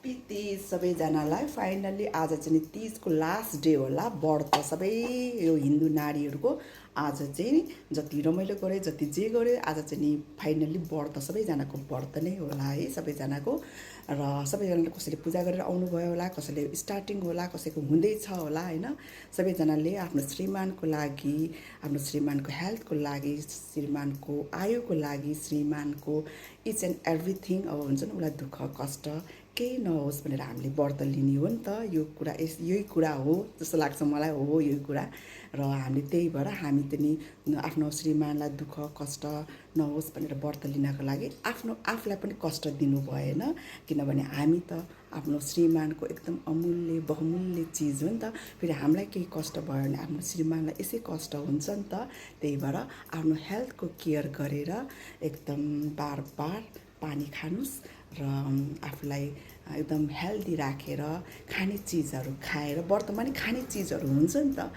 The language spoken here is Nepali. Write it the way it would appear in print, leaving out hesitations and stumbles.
ह्याप्पी तीज सबैजनालाई। फाइनल्ली आज चाहिँ तीजको लास्ट डे होला, व्रत सबै यो हिन्दू नारीहरूको आज चाहिँ जति रमाइलो गरे जति जे गरे आज चाहिँ नि फाइनल्ली व्रत सबैजनाको व्रत नै होला है सबैजनाको। र सबैजनाले कसैले पूजा गरेर आउनुभयो होला, कसैले स्टार्टिङ होला, कसैको हुँदैछ होला होइन। सबैजनाले आफ्नो श्रीमानको लागि, आफ्नो श्रीमानको हेल्थको लागि, श्रीमानको आयुको लागि, श्रीमानको इच एन्ड एभ्रिथिङ अब हुन्छ नि उसलाई दुःख कष्ट केही नहोस् भनेर हामीले व्रत लिने हो नि त। यो कुरा यही कुरा हो जस्तो लाग्छ मलाई, हो यही कुरा। र हामीले त्यही भएर हामी त नि आफ्नो श्रीमानलाई दुःख कष्ट नहोस् भनेर व्रत लिनको लागि आफूलाई पनि कष्ट दिनु भएन, किनभने हामी त आफ्नो श्रीमानको एकदम अमूल्य बहुमूल्य चिज हो नि त। फेरि हामीलाई केही कष्ट भयो भने आफ्नो श्रीमानलाई यसै कष्ट हुन्छ नि त। त्यही भएर आफ्नो हेल्थको केयर गरेर एकदम बार पानी खानुस् र आफूलाई एकदम हेल्दी राखेर खाने चिजहरू खाएर, व्रतमा नि खाने चिजहरू हुन्छ नि त।